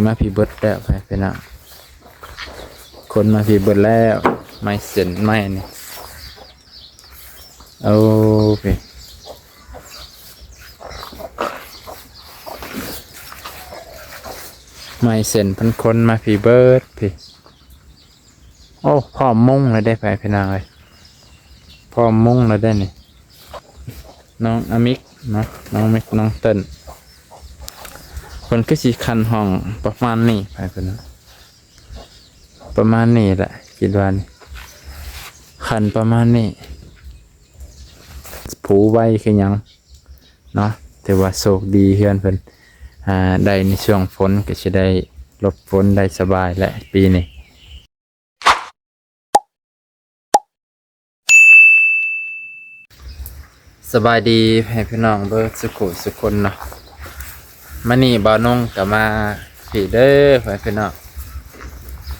ມາພີ້ເບິດແລ້ວ ໄປພີ່ນ້ອງ ຄົນມາພີ້ເບິດແລ້ວ ໄມ້ເສັ້ນໄມ້ນີ້ ໂອ້ ພີ້ ໄມ້ເສັ້ນພັນຄົນມາພີ້ເບິດພີ້. ໂອ້ ພ້ອມມຸງແລ້ວເດ້ ໄປພີ່ນ້ອງເອີຍ ພ້ອມມຸງແລ້ວເດ້ນີ້ ນ້ອງອາມິກເນາະ ນ້ອງມິກ ນ້ອງເຕີນ ເພິ່ນຄືຊິຂັ້ນຫ້ອງປະມານນີ້ ໄປເພິ່ນ ປະມານນີ້ແຫຼະ ຄິດວ່ານີ້ ຂັ້ນປະມານນີ້ ຜູໄວຄືຫຍັງເນາະ ຖືວ່າໂຊກດີ ເຮືອນເພິ່ນ ອ່າ ໄດ້ໃນຊ່ວງຝົນ ກໍຊິໄດ້ຫຼົບຝົນໄດ້ສະບາຍແຫຼະປີນີ້. ສະບາຍດີໃຫ້ພີ່ນ້ອງເບິດສຸຂູສຸຄົນເນາະ ມື້ນີ້ບ່າວນົງກໍມາພີ້ເດີໃຫ້ພີ່ນ້ອງ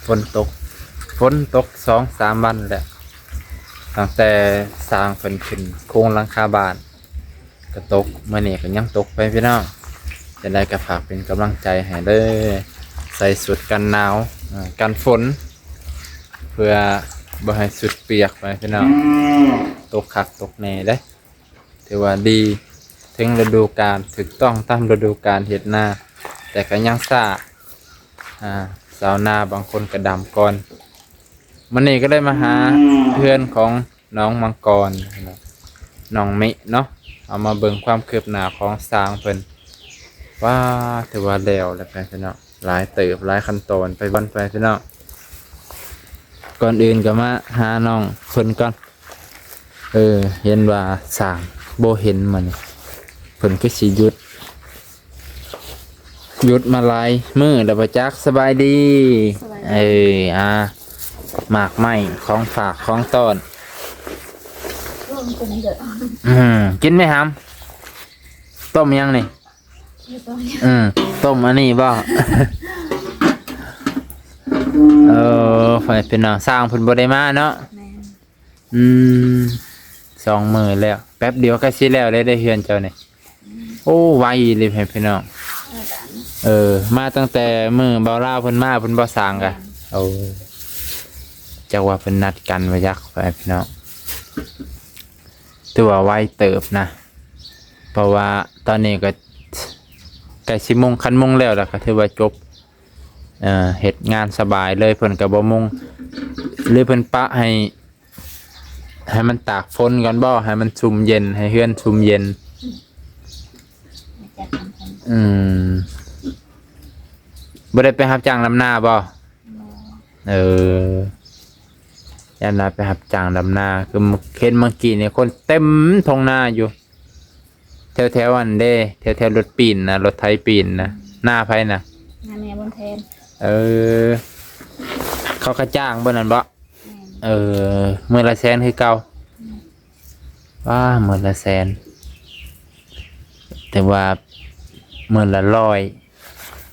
ຝົນຕົກ ຝົນຕົກສອງສາມວັນແລ້ວ ຕັ້ງແຕ່ສ້າງເພິ່ນຂຶ້ນໂຄງຫຼັງຄາບ້ານ ກໍຕົກ ມື້ນີ້ກໍຍັງຕົກໄປພີ່ນ້ອງ ຈັ່ງໃດກໍຝາກເປັນກຳລັງໃຈໃຫ້ເດີ ໃສ່ຊຸດກັນໜາວ ເອີ ກັນຝົນ ເພື່ອບໍ່ໃຫ້ຊຸດປຽກໄປພີ່ນ້ອງ ຕົກຄັກຕົກແນ່ເດ້ ຖືວ່າດີ ເຖິງລະດູການ ຖືກຕ້ອງຕາມລະດູການເຮັດນາ ແຕ່ກໍຍັງຊ້າ ອ່າ ຊາວນາບາງຄົນກໍດຳກ່ອນ ມື້ນີ້ກໍໄດ້ມາຫາເຮືອນຂອງ ນ້ອງມັງກອນ ນ້ອງເມະເນາະ ເອົາມາເບິ່ງຄວາມຄືບໜ້າຂອງຊ່າງເພິ່ນ ວ້າ ຖືວ່າແລ້ວແລ້ວໄປພີ່ນ້ອງ ຫຼາຍເຕີບ ຫຼາຍຂັ້ນຕອນ ໄປວັນໄປພີ່ນ້ອງ ກ່ອນອື່ນກໍມາຫານ້ອງເພິ່ນກ່ອນ ເອີ ເຫັນວ່າຊ່າງບໍ່ເຫັນມື້ນີ້ ເພິ່ນຄືຊິຢຸດ ຢຸດມາຫຼາຍມື້ແລ້ວບໍ່ຈັກ ສະບາຍດີ ສະບາຍດີ ເອີ ອ່າ ໝາກໄມ້ ຂອງຝາກຂອງຕ້ອນ ອືມ ກິນໄໝຫຳ ຕົ້ມຫຍັງນີ້ ອືມ ຕົ້ມອັນນີ້ບໍ່ ເອີ ໄປເປັນໜ້າ ຊ່າງເພິ່ນບໍ່ໄດ້ມາເນາະ ແມ່ນ ອືມ ສອງມື້ແລ້ວ ແປັບດຽວໃກ້ຊິແລ້ວເດ້ ເຮືອນເຈົ້ານີ້ ໂອ້ ໄວອີ່ຫຼີໃຫ້ພີ່ນ້ອງ ເອີ ມາຕັ້ງແຕ່ມື້ບ່າວລາວເພິ່ນມາ ເພິ່ນບໍ່ສ້າງກະ ໂອ້ ຈັກວ່າເພິ່ນນັດກັນບໍ່ຈັກ ໃຫ້ພີ່ນ້ອງ ຖືວ່າໄວເຕີບນະ ເພາະວ່າຕອນນີ້ກໍໃກ້ຊິມຸງ ຄັນມຸງແລ້ວລະກໍຖືວ່າຈົບ ເຮັດງານສະບາຍເລີຍ ເພິ່ນກໍບໍ່ມຸງ ຫຼືເພິ່ນປະໃຫ້ ໃຫ້ມັນຕາກຝົນກ່ອນບໍ່ ໃຫ້ມັນຊຸ່ມເຢັນ ໃຫ້ເຮືອນຊຸ່ມເຢັນ ອືມ ບໍ່ໄດ້ໄປຮັບຈ້າງດຳນາບໍ່? ບໍ່ ເອີ ຢ້ານວ່າໄປຮັບຈ້າງດຳນາ ຄືເຫັນເມື່ອກີ້ນີ້ຄົນເຕັມທົ່ງນາຢູ່ ແຖວໆ ອັນເດ້ ແຖວໆ ລົດປີນນະ ລົດໄຖປີນນະ ນາໃຜນະ? ນາແມ່ບຸນແທນ ເອີ ເຂົາກໍຈ້າງບໍ່ນັ້ນບໍ່? ແມ່ນ ເອີ ມື້ລະແສນຄືເກົ່າ ອືມ ວ້າ ມື້ລະແສນ ແຕ່ວ່າມື້ລະຮ້ອຍ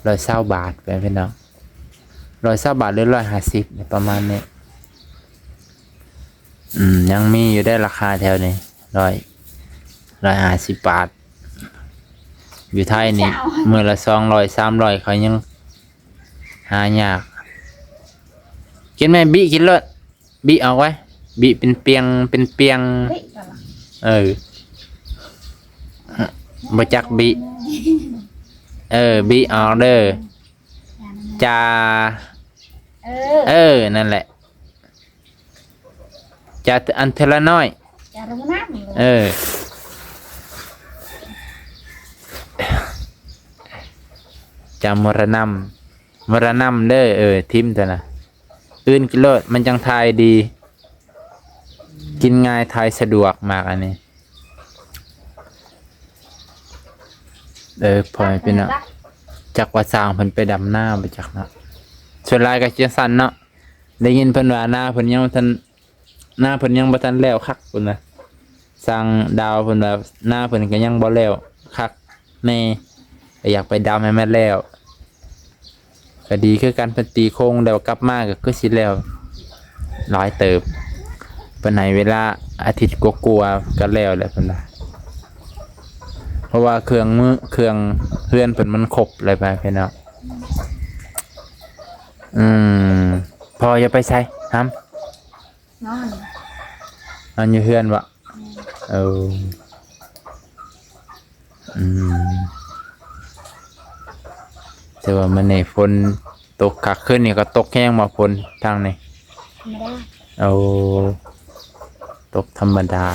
ຮ້ອຍຊາວບາດ ແມ່ນເນາະ ຮ້ອຍຊາວບາດ ຫຼື ຮ້ອຍຫ້າສິບ ປະມານນີ້ ອືມ ຍັງມີຢູ່ເດ້ລາຄາແຖວນີ້ ຮ້ອຍ ຮ້ອຍຫ້າສິບບາດ ຢູ່ໄທນີ້ ມື້ລະສອງຮ້ອຍ ສາມຮ້ອຍ ເຂົາຍັງຫາຍາກ ກິນແມ່ ບິກິນໂລດ ບິອອກໄວ້ ບິເປັນປ່ຽງ ເປັນປ່ຽງ ເອີ ບໍ່ຈັກບິ ເອີ ບິອອກເດີ ຈາ ເອີ ເອີ ນັ້ນແຫຼະ ຈາ ອັນເທື່ອລະນ້ອຍ ຈາ ເອີ ຈາ ມໍລະນຳ ມໍລະນຳເດີ ເອີ ຖິ້ມຕົວນະ ອື່ນກິນໂລດ ມັນຈັ່ງຖ່າຍດີ ກິນງ່າຍ ຖ່າຍສະດວກ ໝາກອັນນີ້ ເອີ ພໍ່ແມ່ພີ່ນ້ອງ ຈັກວ່າຊ່າງເພິ່ນໄປດຳນາບໍ່ຈັກເນາະ ສ່ວນຫຼາຍກໍຈັ່ງຊັ້ນເນາະ ໄດ້ຍິນເພິ່ນວ່ານາເພິ່ນຍັງບໍ່ທັນ ນາເພິ່ນຍັງບໍ່ທັນແລ້ວຄັກພຸ້ນນະ ຊ່າງດາວເພິ່ນວ່ານາເພິ່ນກໍຍັງບໍ່ແລ້ວຄັກແນ່ ກໍຢາກໄປດຳໃຫ້ມັນແລ້ວ ກໍດີຄືກັນ ເພິ່ນຕີໂຄງແລ້ວກັບມາກໍຄືຊິແລ້ວຫຼາຍເຕີບ ເພິ່ນໃຫ້ເວລາອາທິດກວ່າໆ ກໍແລ້ວແຫຼະເພິ່ນວ່າ ເພາະວ່າເຄື່ອງມື ເຄື່ອງເຮືອນເພິ່ນມັນຄົບແລ້ວ ພີ່ນ້ອງ ອືມ ພໍ່ຈະໄປໃສຫຳ? ນອນ ນອນຢູ່ເຮືອນບໍ? ແມ່ນ ເອີ ອືມ ແຕ່ວ່າມື້ນີ້ຝົນຕົກຄັກ ຄືນນີ້ກໍຕົກແຮງບໍ ຝົນທາງນີ້? ທຳມະດາ ໂອ້ ຕົກທຳມະດາ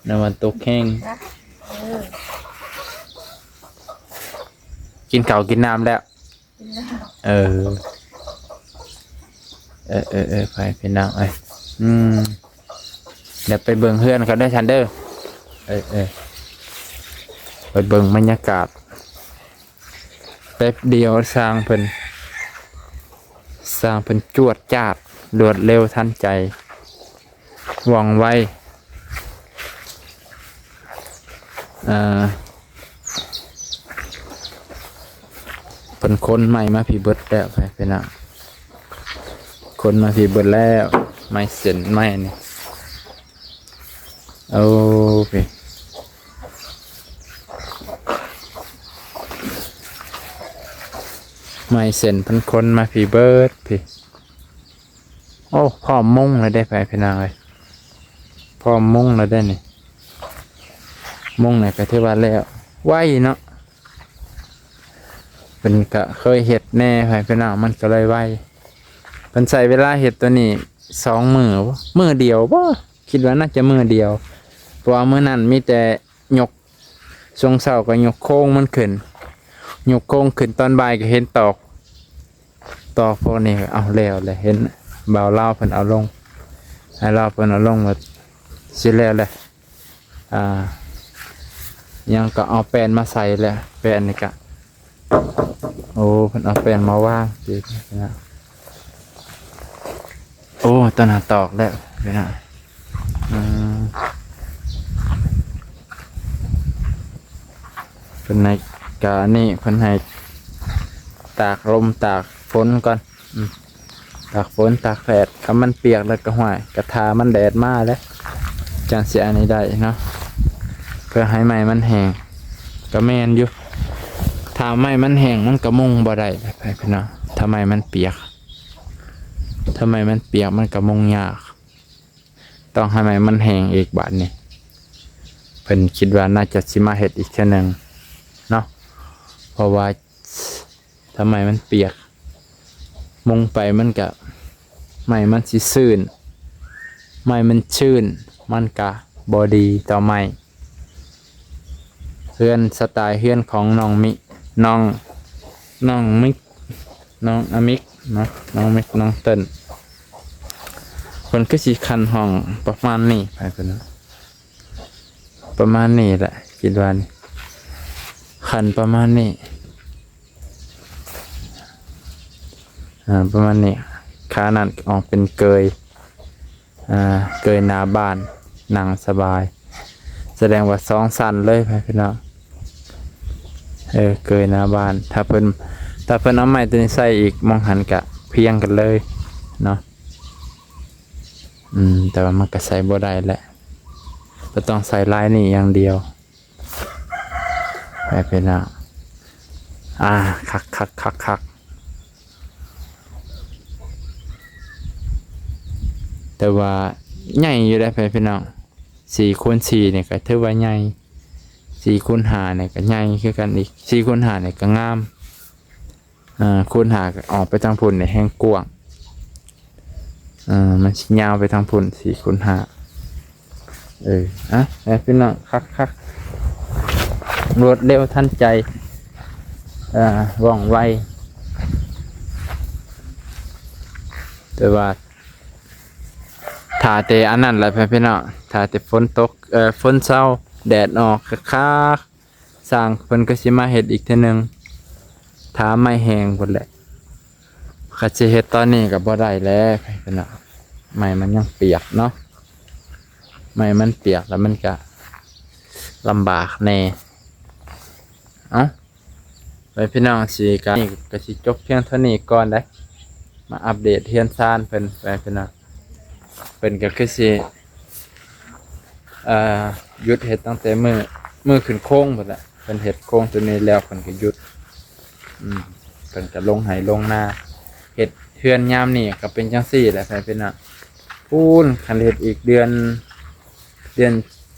ແຕ່ວ່າຕົກແຮງ ເອີ ກິນເຂົ້າກິນນ້ຳແລ້ວ? ກິນແລ້ວ ເອີ ເອີໆໆ ໄປພີ່ນ້ອງເອີຍ ອືມ ດຽວໄປເບິ່ງເຮືອນເຂົາເດີຊັ້ນເດີ ເອີໆ ໄປເບິ່ງບັນຍາກາດ ແປັບດຽວຊ່າງເພິ່ນ ຊ່າງເພິ່ນຈວດຈາດ ລວດເລັວທັນໃຈ ວ່ອງໄວ ເອີ ເພິ່ນຂົນໄມ້ມາພີ້ເບິດແລ້ວ ໄປ ໄປນະ ຂົນມາພີ້ເບິດແລ້ວ ໄມ້ເສັ້ນໄມ້ນີ້ ໂອ້ ພີ້ ໄມ້ເສັ້ນເພິ່ນຂົນມາພີ້ເບິດພີ້. ໂອ້ ພ້ອມມຸງແລ້ວເດ້ ໄປພີ່ນ້ອງເອີຍ ພ້ອມມຸງແລ້ວເດ້ນີ້ ມຸງນີ້ກໍຖືວ່າແລ້ວໄວເນາະ ເພິ່ນກະເຄີຍເຮັດແດ່ ໄປພີ່ນ້ອງ ມັນກໍເລີຍໄວ ເພິ່ນໃຊ້ເວລາເຮັດໂຕນີ້ສອງມື້ ມື້ດຽວບໍ ຄິດວ່າໜ້າຈະມື້ດຽວ ເພາະວ່າມື້ນັ້ນມີແຕ່ຍົກ ຊ່ວງເຊົ້າກໍຍົກໂຄງມັນຂຶ້ນ ຍົກໂຄງຂຶ້ນ ຕອນບ່າຍກໍເຫັນຕອກ ຕອກພວກນີ້ ເອົາແລ້ວແຫຼະ ເຫັນບ່າວລາວເພິ່ນເອົາລົງ ໃຫ້ລາວເພິ່ນເອົາລົງວ່າຊິແລ້ວແຫຼະ ອ່າ ຍັງກໍເອົາແປ້ນມາໃສ່ແຫຼະ ແປ້ນນີ້ກະ ໂອ້ ເພິ່ນເອົາແປ້ນມາວາງຕິ ໂອ້ ຕອນນັ້ນຕອກແລ້ວ ເຫັນນະ ອືມ ເພິ່ນໃຫ້ກະນີ້ ເພິ່ນໃຫ້ຕາກລົມຕາກຝົນກ່ອນ ອືມ ຕາກຝົນຕາກແດດ ຄັນມັນປຽກແລ້ວກໍ ຫ້ວຍ ກະຖ້າມັນແດດມາແລ້ວ ຈັ່ງຊິອັນນີ້ໄດ້ເນາະ ເພື່ອໃຫ້ໄມ້ມັນແຫ້ງ ກໍແມ່ນຢູ່ ຖ້າໄມ້ມັນແຫ້ງມັນກໍມຸງບໍ່ໄດ້ ພີ່ນ້ອງ ຖ້າໄມ້ມັນປຽກ ຖ້າໄມ້ມັນປຽກມັນກໍມຸງຍາກ ຕ້ອງໃຫ້ໄມ້ມັນແຫ້ງອີກບາດນີ້ ເພິ່ນຄິດວ່າໜ້າຈະຊິມາເຮັດອີກເທື່ອໜຶ່ງເນາະ ເພາະວ່າ ຖ້າໄມ້ມັນປຽກ ມຸງໄປມັນກະ ໄມ້ມັນຊິຊື້ນ ໄມ້ມັນຊື້ນ ມັນກະບໍ່ດີຕໍ່ໄມ້ ເຮືອນ ສະໄຕເຮືອນຂອງນ້ອງມິ ນ້ອງ ນ້ອງມິກ ນ້ອງອາມິກເນາະ ນ້ອງມິກ ນ້ອງເຕີນ ເພິ່ນຄືຊິຂັ້ນຫ້ອງປະມານນີ້ ປະມານນີ້ແຫຼະ ຄິດວ່ານີ້ ຂັ້ນປະມານນີ້ ອ່າ ປະມານນີ້ ຂານັ້ນອອກເປັນເກີຍ ອ່າ ເກີຍໜ້າບ້ານ ນັ່ງສະບາຍ ສະແດງວ່າສອງຊັ້ນເລີຍ ພີ່ນ້ອງ ເອີ ເກີຍໜ້າບ້ານ ຖ້າເພິ່ນ ຖ້າເພິ່ນເອົາໄມ້ຕົວນີ້ໃສ່ອີກ ໝ່ອງຫັ້ນກະພຽງກັນເລີຍເນາະ ອືມ ແຕ່ວ່າມັນກະໃສ່ບໍ່ໄດ້ແຫຼະ ກໍຕ້ອງໃສ່ລາຍນີ້ຢ່າງດຽວ ໃຫ້ເພິ່ນເອົາ ອ່າ ຄັກໆໆໆ ແຕ່ວ່າໃຫຍ່ຢູ່ເດ້ ພີ່ນ້ອງ ສີ່ຄູນສີ່ນີ້ກໍຖືວ່າໃຫຍ່ ສີ່ຄູນຫ້ານີ້ກໍໃຫຍ່ຄືກັນອີກ ສີ່ຄູນຫ້ານີ້ກໍງາມ ອ່າ ຄູນຫ້າກໍອອກໄປທາງພຸ້ນນີ້ແຮງກວ້າງ ອ່າ ມັນຊິຍາວໄປທາງພຸ້ນ ສີ່ຄູນຫ້າ ເອີ ອ່ະ ໃຫ້ພີ່ນ້ອງ ຄັກໆ ລວດເລັວທັນໃຈ ອ່າ ວ່ອງໄວ ແຕ່ວ່າຖ້າແຕ່ອັນນັ້ນແຫຼະ ພີ່ນ້ອງ ຖ້າແຕ່ຝົນຕົກ ເອີ ຝົນເຊົາ ແດດອອກຄັກໆ ຊ່າງເພິ່ນກໍຊິມາເຮັດອີກເທື່ອໜຶ່ງ ຖ້າໄມ້ແຫ້ງພຸ້ນແຫຼະ ຄັນຊິເຮັດຕອນນີ້ກໍບໍ່ໄດ້ແລ້ວ ພີ່ນ້ອງ ໄມ້ມັນຍັງປຽກເນາະ ໄມ້ມັນປຽກແລ້ວມັນກະລຳບາກແດ່ ເອົ້າ ໄປ ພີ່ນ້ອງ ຊິກະ ນີ້ກໍຊິຈົບພຽງເທົ່ານີ້ກ່ອນເດ້ ມາອັບເດດເຮືອນຊານເພິ່ນ ໄປ ພີ່ນ້ອງ ເພິ່ນກໍຄືຊິ ເອີ ຢຸດເຮັດຕັ້ງແຕ່ມື້ ມື້ຂຶ້ນໂຄງພຸ້ນແຫຼະ ເພິ່ນເຮັດໂຄງຕົວນີ້ແລ້ວເພິ່ນກໍຢຸດ ອືມ ເພິ່ນກໍລົງໄຮ່ລົງນາ ເຮັດເຮືອນຍາມນີ້ກໍເປັນຈັ່ງຊີ້ແຫຼະ ພີ່ນ້ອງ. ປູນ ຄັນເຮັດອີກເດືອນ ເດືອນ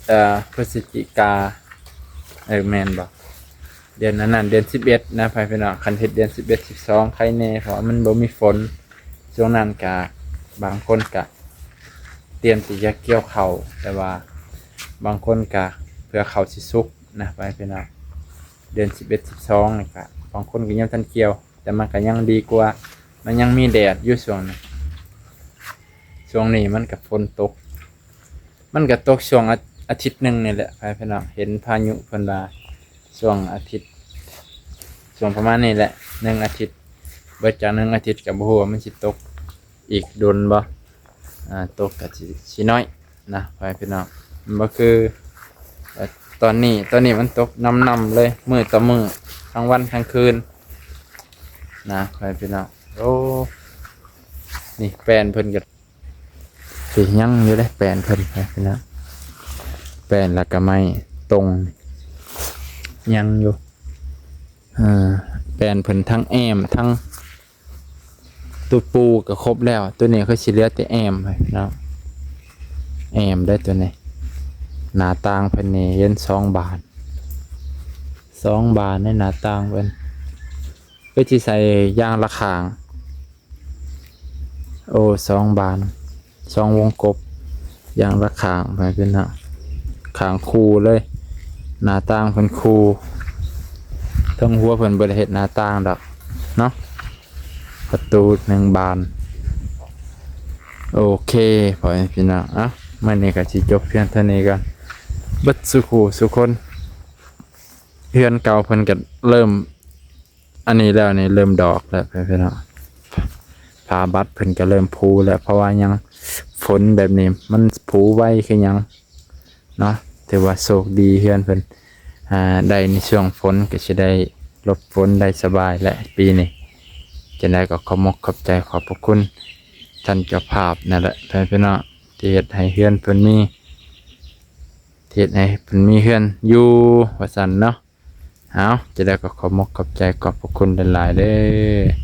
ເອີ ພຶສຈິກາ ເອີ ແມ່ນບໍ່? ເດືອນອັນນັ້ນ ເດືອນສິບເອັດນະ ພີ່ນ້ອງ. ຄັນເຮັດເດືອນສິບເອັດ ສິບສອງ ໄຄແດ່ ເພາະວ່າມັນບໍ່ມີຝົນ. ຊ່ວງນັ້ນກະ ບາງຄົນກະຕຽມທີ່ຈະກ່ຽວເຂົ້າ, ແຕ່ວ່າບາງຄົນກະເພື່ອເຂົ້າຊິສຸກນະ ພີ່ນ້ອງ. ເດືອນສິບເອັດ ສິບສອງນີ້ກະ ບາງຄົນກໍຍັງບໍ່ທັນກ່ຽວ, ແຕ່ມັນກໍຍັງດີກວ່າ ມັນຍັງມີແດດຢູ່ຊ່ວງນີ້. ຊ່ວງນີ້ມັນກໍຝົນຕົກ ມັນກໍຕົກຊ່ວງອາ ອາທິດໜຶ່ງນີ້ແຫຼະ ພີ່ນ້ອງ. ເຫັນພາຍຸເພິ່ນວ່າຊ່ວງອາທິດ ຊ່ວງປະມານນີ້ແຫຼະ ໜຶ່ງອາທິດ. ເບິດຈາກໜຶ່ງອາທິດກໍບໍ່ຮູ້ວ່າມັນຊິຕົກອີກດົນບໍ່. ອ່າ ຕົກກໍຊິ ຊິໜ້ອຍນະ ພໍ່ແມ່ພີ່ນ້ອງ. ມັນບໍ່ຄື ເອີ ຕອນນີ້ ຕອນນີ້ມັນຕົກນຳໆເລີຍ ມື້ຕໍ່ມື້ ທັງວັນທັງຄືນນະ ພໍ່ແມ່ພີ່ນ້ອງ. ໂອ້ ນີ້ແປ້ນເພິ່ນກໍ ຊິຍັງຢູ່ເດ້ ແປ້ນເພິ່ນ ພີ່ນ້ອງ. ແປ້ນແລ້ວກໍໄມ້ຕົງຍັງຢູ່. ເອີ ແປ້ນເພິ່ນທັງແອ້ມ ທັງ ໂຕປູກໍຄົບແລ້ວ. ໂຕນີ້ຄືຊິເຫຼືອແຕ່ແອ້ມເນາະ ແອ້ມໄດ້ໂຕນີ້. ໜ້າຕ່າງເພິ່ນນີ້ເຫັນສອງບານ ສອງບານໃນໜ້າຕ່າງເພິ່ນ. ຄືຊິໃສ່ຢ່າງລະຂ້າງ. ໂອ້ ສອງບານ ສອງວົງກົບ ຢ່າງລະຂ້າງ ໄປເປັນ ຂ້າງຄູ່ເລີຍ. ໜ້າຕ່າງເພິ່ນຄູ່ ເທິງຫົວເພິ່ນບໍ່ໄດ້ເຮັດໜ້າຕ່າງດອກເນາະ. ປະຕູໜຶ່ງບານ. ໂອເຄ ພໍ່ແມ່ພີ່ນ້ອງ ເອົ້າ ມື້ນີ້ກໍຊິຈົບພຽງເທົ່ານີ້ກ່ອນ ເບິດສູ່ຄູ່ສູ່ຄົນ. ເຮືອນເກົ່າເພິ່ນກໍເລີ່ມ ອັນນີ້ແລ້ວນີ້ເລີ່ມດອກແລ້ວ ພີ່ນ້ອງ. ຝາບັດເພິ່ນກໍເລີ່ມຜຸແລ້ວ ເພາະວ່າຫຍັງ ຝົນແບບນີ້ມັນຜຸໄວຄືຫຍັງເນາະ. ຖືວ່າໂຊກດີ ເຮືອນເພິ່ນ ອ່າ ໄດ້ໃນຊ່ວງຝົນ ກໍຊິໄດ້ຫຼົບຝົນໄດ້ສະບາຍແຫຼະປີນີ້. ຈັ່ງໃດກໍຂອບມົກຂອບໃຈຂອບພະຄຸນທ່ານເຈົ້າພາບນັ້ນແຫຼະ ພີ່ນ້ອງ ທີ່ເຮັດໃຫ້ເຮືອນເພິ່ນມີ ທີ່ເຮັດໃຫ້ເພິ່ນມີເຮືອນຢູ່ວ່າຊັ້ນເນາະ. ເອົ້າ ຈັ່ງໃດກໍຂອບມົກຂອບໃຈຂອບພະຄຸນຫຼາຍໆເດີ້.